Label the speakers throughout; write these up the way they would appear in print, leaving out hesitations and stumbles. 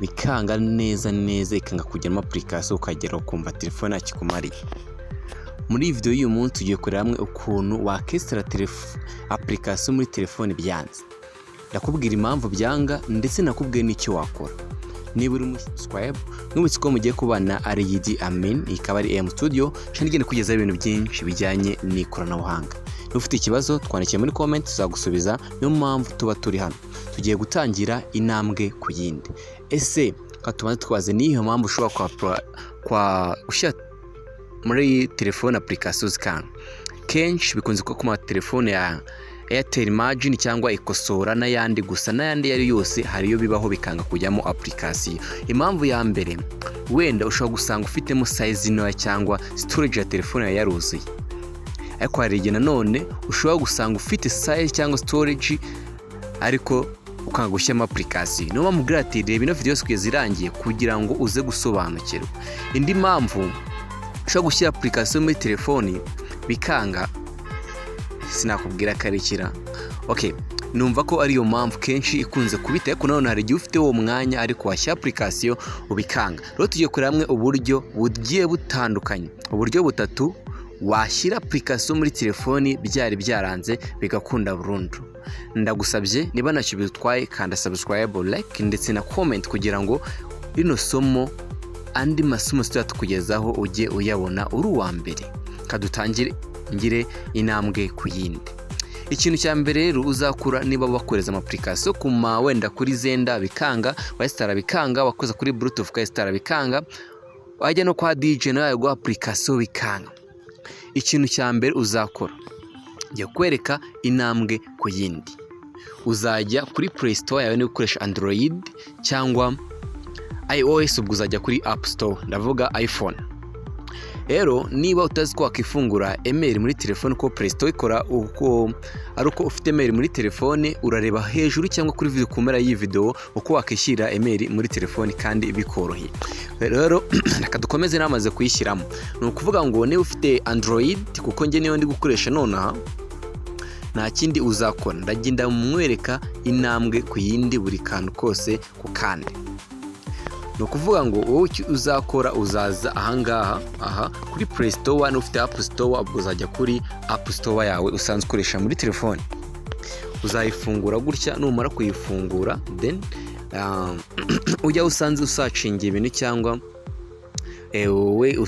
Speaker 1: Bikanga neza neza, ikanga kujyamo application, ukagera ukumva telefone ntakikumariye. Muri iyi video y'uyu munsi tugiye kureba hamwe ukuntu wakinstalla application muri telefone byanze. Ndakubwira impamvu byanga, ndetse nakubwiye n'icyo wakora. Niba uri subscribe, mwibutse ko mugiye kubana ari Yidi Amin, ikaba ari M Studio channel igenda kugezaho ibintu byinshi bijyanye n'ikoranabuhanga. Niba ufite ikibazo, twandikiye muri comment, tuzagusubiza. Niyo mpamvu tuba turi hano. Tugiye gutangira intambwe ku yindi. Ese tubanze twaze niyo mpamvu ushobora kwa gushyira muri telefone application zikanga? Kenshi bikunze kuba ku matelefone ya Airtel Imagine cyangwa ikosora n'ayandi, gusa n'ayandi iyo ari yose hari iyo bibaho bikanga kujyamo application. Impamvu ya mbere, wenda ushobora gusanga ufitemo size ntoya cyangwa storage ya telefone yawe yaruzuye. Ariko hari igihe nanone ushobora gusanga ufite size cyangwa storage ariko ukanga gushyiramo application. Niyo mpamvu ubwira ati reba ino video yose kugeza irangiye kugira ngo uze gusobanukirwa. Indi mpamvu ushobora gushyira application muri telefoni bikanga, sinakubwira karekera. Okay, numva ko ariyo mpamvu kenshi ikunze kubita, ariko nanone hari igihe ufite uwo mwanya ariko washyira application ubikanga. Rero tugiye kureba hamwe uburyo bugiye butandukanye, uburyo butatu washyira application muri telefoni byari byaranze bigakunda burundu. Ndagusabye, niba ntacyo bitwaye, kanda subscribe, like ndetse na comment kugira ngo rino somo, andi masomo tuzajya tukugezaho, ujye uyabona uri uwa mbere. Kadutangire ngire intambwe ku yindi. Ikintu cya mbere rero uzakura, niba bakoreza ama application ku ma wenda kuri Xender bikanga, wayinstalla bikanga, wakoza kuri Bluetooth ukayinstalla bikanga, wajya no kwa DJ nawe yaguha application bikanga, ikintu cya mbere uzakora, njya kwereka intambwe ku yindi. Uzajya kuri Play Store yawe niba ukoresha Android cyangwa iOS, ubwo uzajya kuri App Store, ndavuga iPhone. Rero niba utazi ko wakifungura email muri telefone, ko Play Store ikora uko ari uko ufite email muri telefone, urareba hejuru cyangwa kuri video ku mpera y'iyi video uko wakishyira email muri telefone kandi bikoroheye. Rero reka dukomeze. Namaze kuyishyiramo. Ni ukuvuga ngo niba ufite Android, kuko njye niyo ndi gukoresha nonaha, nta kindi uzakora, ndagenda mwereka intambwe ku yindi, buri kantu kose ku kandi. Ni ukuvuga ngo wowe icyo uzakora, uzaza ahangaha aha kuri Play Store. Niba ufite App Store, ubwo uzajya kuri App Store yawe usanzwe ukoresha muri telefone, uzayifungura gutya. Numara kuyifungura, then ujya usanze usearchinga ibintu cyangwa wowe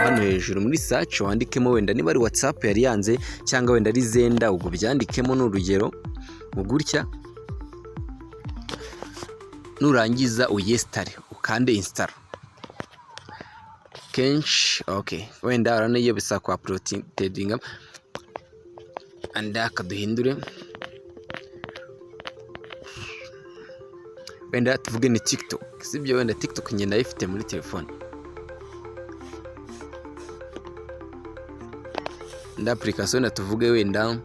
Speaker 1: hano hejuru muri search wandikemo wenda niba ari WhatsApp yari yanze cyangwa wenda ari Xender, ubwo byandikemo, ni urugero gutya. Nurangiza uyinstalle, ukande install. Kenshi okay, wenda urabona iyo bisaba kwa uploadinga andi, akaduhindure, wenda tuvuge ni TikTok, sibyo? Wenda TikTok ngenda ndayifite muri telefone, indi application wenda tuvuge wenda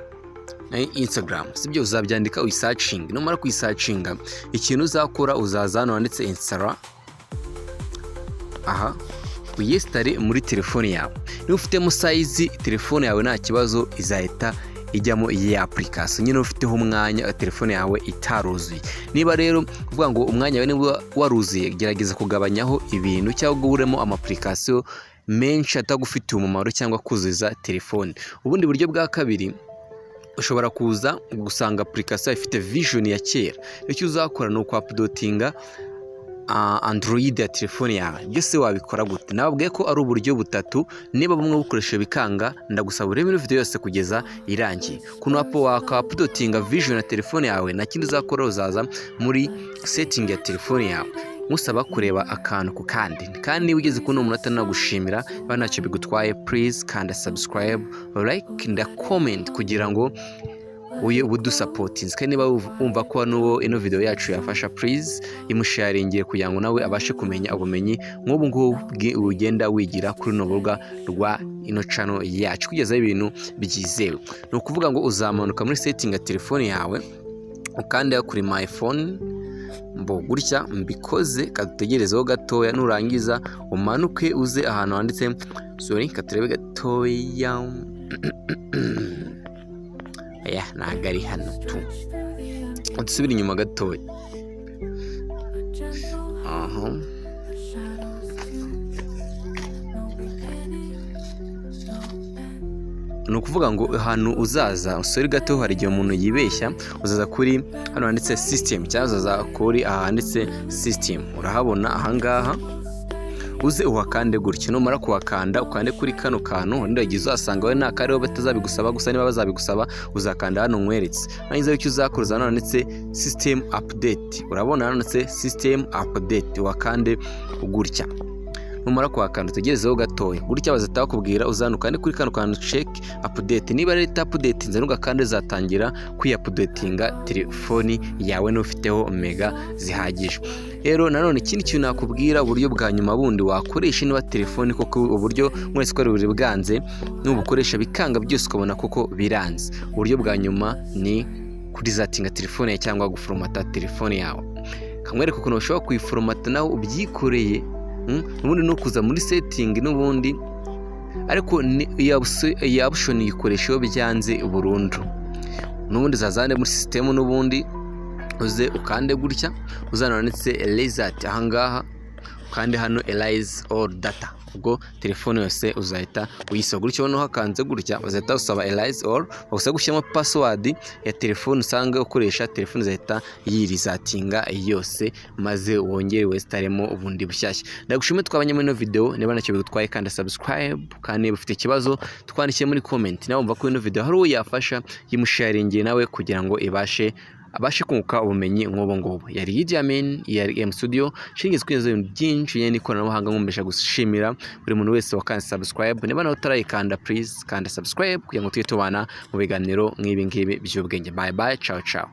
Speaker 1: Instagram, sibyo? Uzabyandika uyisearchinga. Numara kuyisearchinga, ikintu uzakora, uzaza hano handitse install aha, uyinstalle muri telefone yawe. Niba ufitemo size, telefone yawe nta kibazo, izahita ijyamo iyi application nyine ufiteho umwanya, telefone yawe itaruzuye. Niba rero uvuga ngo umwanya wawe niba waruzuye, gerageza kugabanyaho ibintu cyangwa uburemo ama application menshi atagufitiye umumaro cyangwa kuzuza telefone. Ubundi buryo bwa kabiri, ushobora kuza gusanga application ifite version ya kera. Icyo uzakora ni uku-updatinga Android ya telefone yawe. Byose wabikora gute? Nababwiye ko ari uburyo butatu. Niba bumwe bukoresha bikanga, ndagusaba urebe ino video yose kugeza irangiye. Ukuntu waka-updatinga version ya telefone yawe, nta kindi uzakora, uzaza muri setting ya telefone yawe. Musaba kureba akantu ku kandi. Kandi niba ugeze kuri uno munota, nagushimira. Niba ntacyo bigutwaye, please kanda subscribe, like na comment kugira ngo uye udusupportinze. Kandi niba wumva ko n'uwo ino video yacu yafasha, please imusharingire kugira ngo nawe abashe kumenya ubumenyi nk'ubu ngubu ugenda wigira kuri runo rubuga rwa ino channel yacu, kugezaho ibintu byizewe. Ni ukuvuga ngo uzamanuka muri setting ya telefone yawe, ukanda kuri my phone mbo gutya mbikoze, kadutegerezeho gatoya. Nurangiza umanuke uze ahantu handitse, sorry, katurebe gatoya. Aya ntabwo ari hano, tu dusubire inyuma gatoya. Aha.
Speaker 2: The shadows too. No beginning, no end.
Speaker 1: Ni ukuvuga ngo ahantu uzaza usore gato, hari igihe umuntu yibeshya. Uzaza kuri hano handitse system, cyangwa uzaza kuri aha handitse system, urahabona ahangaha, uze uhakande gutya. Numara kuhakanda, ukande kuri kano kantu. Wenda igihe uzasanga we nta kariho batazabigusaba gusa, niba bazabigusaba uzakanda hano nkweretse. Narangiza icyo uzakora, uza hano handitse system update. Urabona hano handitse system update, uhakande gutya. Numara kuhakanda, utegerezeho gatoya gutya, bazahita bakubwira uzana ukande kuri kano kantu check update. Niba rero ita updatinze, ntugakande, uzatangira kwiyaupdatinga telefoni yawe n'ufiteho mega zihagije. Rero nanone ikindi kintu nakubwira, uburyo bwa nyuma bundi wakoresha niba telefoni koko uburyo mwese ko ari buri bwanze, nubukoresha bikanga byose, ukabona koko biranze, uburyo bwa nyuma ni kuresetinga telefone yawe cyangwa guforomata telefone yawe. Kamwereka ukuntu bashobora kuyiforomata nawe ubyikoreye. Ubundi ni ukuza muri setting n'ubundi, ariko iyi option uyikoresha iyo byanze burundu. N'ubundi uzazane muri sisitemu, n'ubundi uze ukande gutya, uzana handitse reset ahangaha, ukande hano erase all data, ubwo telefone yose uzahita uyisiba gutyo. Noneho hakanze gutya, bazahita basaba erase all, bagusaba gushyiramo password ya telefone usanga ukoresha. Telefone izahita yiresetinga yose, maze wongere wesitaremo ubundi bushyashya. Ndagushimiye twabanye muri ino video. Niba ntacyo bigutwaye, kanda subscribe, kandi niba ufite ikibazo twandikiye muri comment. Nawe wumva ko ino video hari uwo yafasha, yimusharingiye nawe kugira ngo ibashe abashe kunguka ubumenyi nk'ubu ngubu. Yari Idi Amin, yari M Studio nshinzwe kwinjiza ibintu byinshi bijyanye n'ikoranabuhanga. Nkomeje gushimira buri muntu wese wakanze subscribe. Niba nawe utarayikanda, please kanda subscribe kugira ngo tujye tubana mu biganiro nk'ibi ngibi by'ubwenge. Bye bye, ciao ciao.